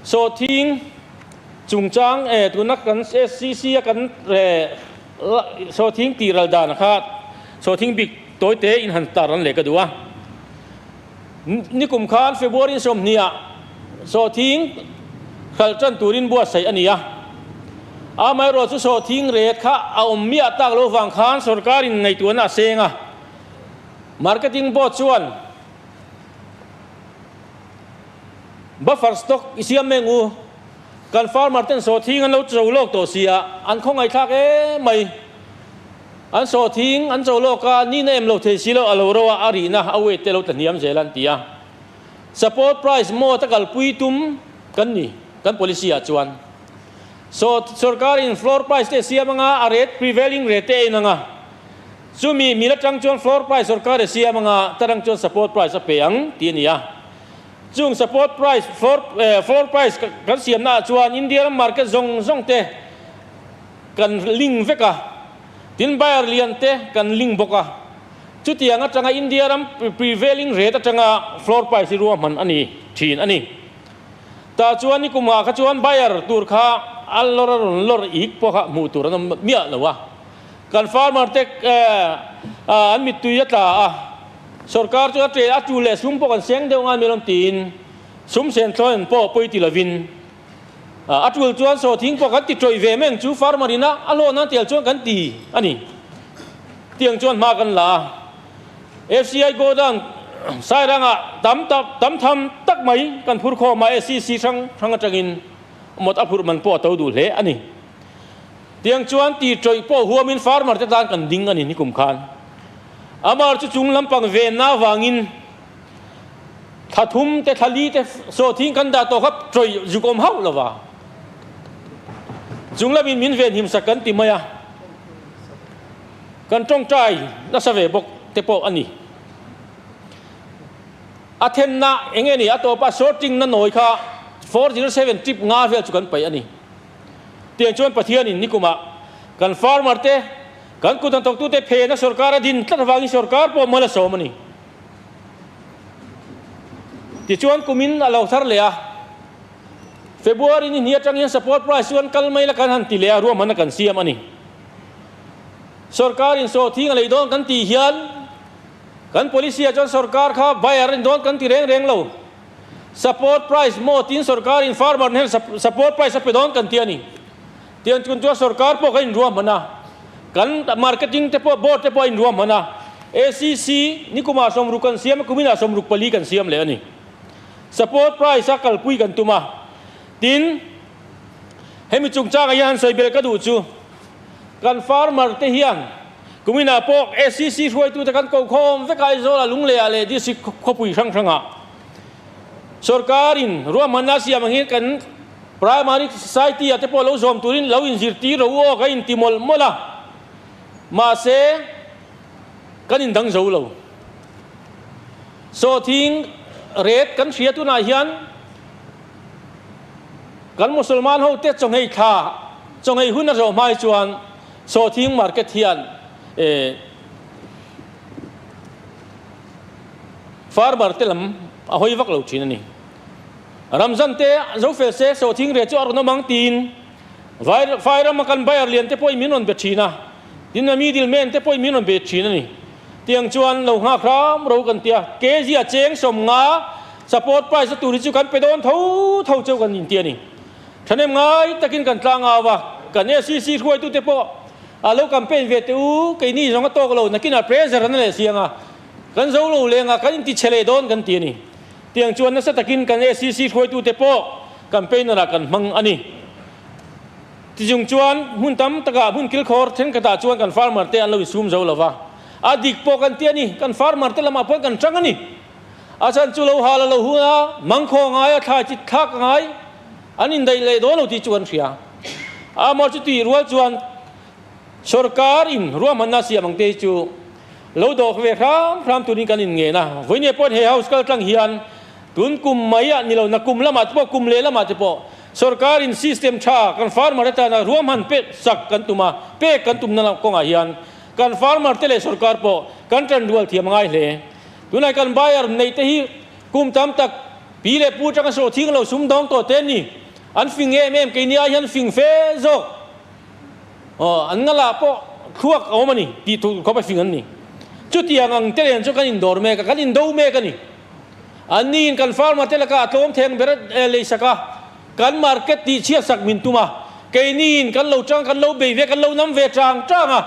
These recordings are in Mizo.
Sawhthing chungchang eh tuna kan SCC a kan eh sawhthing tih ral dan kha sawhthing bik tawi te in han tar an leh ka duh a. Nikum khan February 20 ah sawhthing hralh tan turin buatsaih a ni a. Amaherawh chu sawhthing ret kha a awm miah tak lo vang khan sorkar in ngaihtuahna a seng a. Marketing board chuan Buffer stock i siam meng u. Kan farmer ten sawhthing an lo cho lawk tawh sia, an khawngaihthlak em mai. An sawhthing an cho lawk a, nihna em lo thei si lo, a lo ro a, a rihna a weight te lo tla hniam zel an ti a. Support price mawt a kalpui tum kan ni, kan policy ah chuan. Saw sorkar in floor price te siam anga, a rate prevailing rate te a inang a. Chumi mil atang chuan floor price sorkar a siam anga, tarang chuan support price a pe ang tih a ni a. Chung support price, floor floor price kan siamna ah chuan India ram market zawng zawng te kan link vek a, tin buyer lian te kan link bawk a. Chutiang atanga India ram prevailing rate atanga floor price hi ruahman a ni thin a ni. Tah chuan nikum ah kha chuan buyer tur kha a lawr a rawn lawr ik pawh kha hmuh tur an awm miah lo a. Kan farmer te an mittui a tla a. Sorkar chu a ṭe a ṭul leh sum pawh kan seng deuh ngai mai lawm tiin sum sen thlawn pawh pawi ti lovin a ṭul chuan sawhthing pawh kan ti ṭawih ve meng chu farmer ina a hlawh nan tel chuan kan ti a ni. Tiang chuan hma kan la a. FCI Godown Sairangah tam tak tam tham tak mai kan phur khawm a, SEC hrang hrang atangin mawt a phurh man pawh a to duh hle a ni. Tiang chuan ti ṭawih pawh huamin farmer te tan kan ding a ni nikum khan. Amar chu chung lampang venna avangin thla thum te thla li te sawhthing kan dah tawh kha ṭawih zuk awm hauh lova. Chung lamin min venhim sak kan ti mai a, kan ṭawngṭai nasa ve bawk te pawh a ni. A thenna eng nge ni a tawpa sorting na nawi kha 407 trip nga vel chu kan paih a ni. Tiang chuan Pathianin nikumah kan farmer te, kan kut hnathawktute phena sorkar a din tlat avangin sorkar pawh mal a sawm a ni. Tichuan kumin a lo thar leh a, February ni hnih atang hian support price chu an kal mai la kan han ti leh a, ruahmanna kan siam a ni. Sorkarin sawhthing a lei dawn kan tih hian kan policy ah chuan sorkar kha buyer a ni dawn kan ti reng reng lo. Support price maw tiin sorkar in farmer hnen support price a pe dawn kan ti a ni. Tiang chun chuan sorkar pawh kan inruahman a, kan marketing te pawh board te pawh a inruahman a, ACC nikumah 60 kan siam a, kuminah 64 kan siam leh a ni. Support price a kalpui kan tum a, tin hemi chungchangah hian han sawi belh ka duh chu kan farmer te hian kuminah pawh ACC hruaitute kan ko khawm vek a, Aizawl-ah Lungleiah leh district khawpui hrang hrangah. Sorkarin ruahmanna a siam angin kan Primary Society ah te pawh lo zawm turin lo inzirtir ro u aw ka inti mawlh mawlh a, mahse kan indang zo lo. Sawhthing ret kan hria tunah hian kan Musalman ho te chawnghei thla, chawnghei hun a zawh hma hi chuan sawhthing market hian eh, Farmer te lam a hawi vak lo thin a ni. Ramzan te zo fel se sawhthing reh chu a rawn awm ang tiin vai vai rama kan buyer lian te pawhin min rawn be thin a, tin a middle man te pawhin min rawn be thin a ni. Tiang chuan lo nghak hram ro kan ti a, kg a cheng 50 support price a tur hi chu kan pe dawn tho tho cheu kan inti a ni. Thahnem ngai takin kan tlang au a, kan SEC hruaitute pawh a lo campaign ve teh u, keini zawng a tawk lo, nakinah pressure an la leh siang a. Kan zo lo leng a, kan inti chhe leh dawn kan ti a ni. Tiang chuan nasa takin kan SEC hruaitute pawh campaigner ah kan hmang a ni. Tichung chuan hmun tam takah hmun kilkhawr thenkhatah chuan kan farmer te an lo insum zo lo va, a dik pawh kan ti a ni. Kan farmer te lamah pawh kan tang a ni. A chhan chu lo hal a lo hun a, mangkhaw a ngai a, thlai chi thlak a ngai, an indaih leh dawn lo tih chu kan hria. Amaw chu tih rual chuan Sorkar in ruahmanna siam ang te hi chu lo dawk ve hram hram turin kan inngen a. Vawinia pawhin he house kal tlang hian tun kum mai ah ni lo na kum lamah te pawh kum leh lamah te pawh sorkar in system tha kan farmer atana ruahman pek sak kan tum a, pek kan tum na kawngah hian kan farmer te leh sorkar pawh kan tan rual thiam a ngai hle. Tunah kan buyer neih te hi kum tam tak. Pi leh pu atanga sawhthing lo sum dawng tawh te an ni. An fing em em keini ai hian fing fe zawk. Aw, an ngalah pawh thluak a awm a ni tih tur khawp a fing an ni. Chutiang ang te nen chu kan indawr mek a, kan indo mek a ni. An niin kan farmer te lakah a tlawm theng ber lei sak a, kan market tih chhiat sak min tum a, keiniin kan lo tang, kan lo bei ve, kan lo nam ve tang tang a,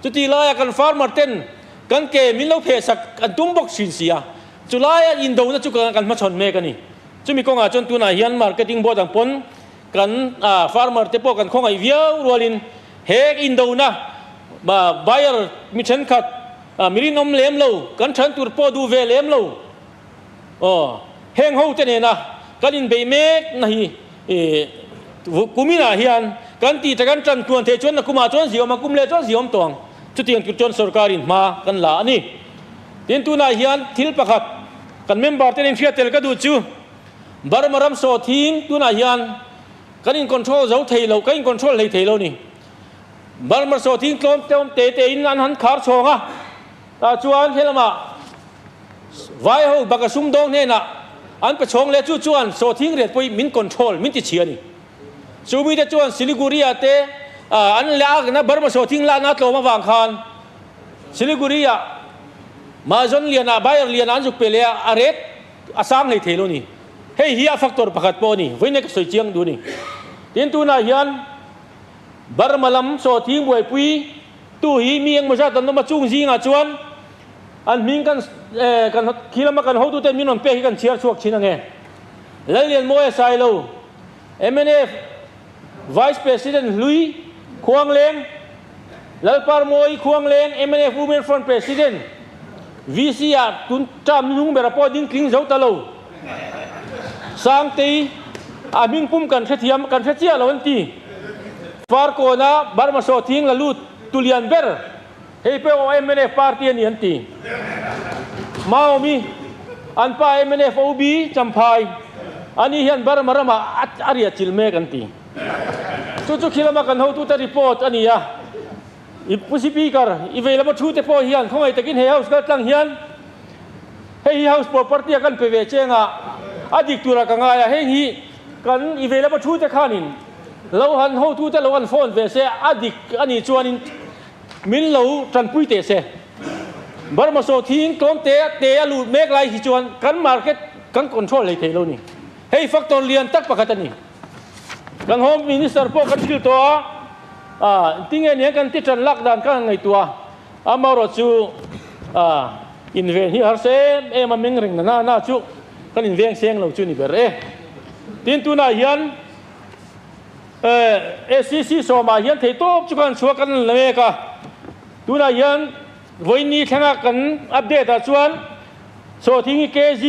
chutih laia kan farmer ten kan ke min lo pheh sak an tum bawk thin si a, chulaia indona chu kan hmachhawn mek a ni. Chumi kawngah chuan tunah hian marketing board ang pawn kan farmer te pawh kan khawngaih viau rualin he indona buyer mi thenkhat mi rinawm lem lo, kan than tur pawh duh ve lem lo aw heng ho te nena kan inbeih mek na hi kuminah hian kan tih ta kan tan tluan theih chuan nakumah chuan ziawm a kum leh chuan ziawm tawh ang. Chutiang tur chuan sorkarin hma kan la a ni. Tin tunah hian thil pakhat kan member te nen hriat tel ka duh chu Burma ram sawhthing tunah hian kan in control zo thei lo, kan in control hlei thei lo ni. Burma sawhthing tlawm te awm te te in an han khar chhawng a, tah chuan helamah vai ho baka sumdawng hnenah an pe chhawng leh chu chuan sawhthing riat pawhin min control min ti chhia a ni. Chu mite chuan Siliguri ah te an lakna Burma sawhthing lakna tlawm avang khan Siliguri ah Mahzon lianah Bayer lianah an zuk pe leh a, a ret a sang hlei thei lo ni. Hei hi a factor pakhat pawh a ni. Vawiin ka sawi chiang duh a ni. Tin tunah hian Burma lam sawhthing buaipui tu hi mi engmaw zat an awm a, chung zingah chuan an hming kan kan khi lama kan hotute min rawn pek hi kan chhiar chhuak thin ange. Lallianmawia Sailo, mnf Vice President Hlui Khuangleng, Lalparmawi Khuangleng, mnf Women Front President, VC ah tun term hnung bera pawh ding tling zo ta lo. Sangtei, a hming pum kan hrethiam, kan hre chiah lo an ti. Farkawna Burma Sawhthing la lut tu lian ber, hei pawh mnf party a ni an ti. Maomi, an pa mnf OB Champhai, ani hian Burma ramah a riah chilh mek an ti. Chu chu khilama kan hotute report a ni a. I Pu Speaker, i vei lama thu te pawh hian khawngaih takin he House kal tlang hian hei hi House property a kan pe ve cheng a, a dik tura ka ngai a, heng hi kan i vei lama thu te khanin lo han hotu te lo han phone ve se, a dik a nih chuanin min lo tanpui teh se. Burma sawhthing tlawm te te a lut mek lai hi chuan kan market kan control hlei thei lo ni. Hei factor lian tak pakhat a ni. Kan Home Minister pawh kan hrilh tawh a, ah tinge nia kan ti tan lak dan ka han ngaihtuah a, amaherawh chu ah inven hi harsa em em a meng reng na na na chu kan inveng seng lo chu ni ber e. Tin tunah hian eh SCC sawmah hian theihtawp chu kan chhuak kan la mek a, tunah hian vawiin thlenga kan update ah chuan sawhthing hi kg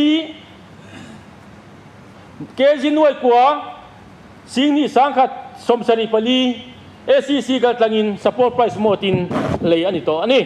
Kg nuai kua Singhnih 1074 SEC kaltlangin support price mawtin lei a ni tawh a ni.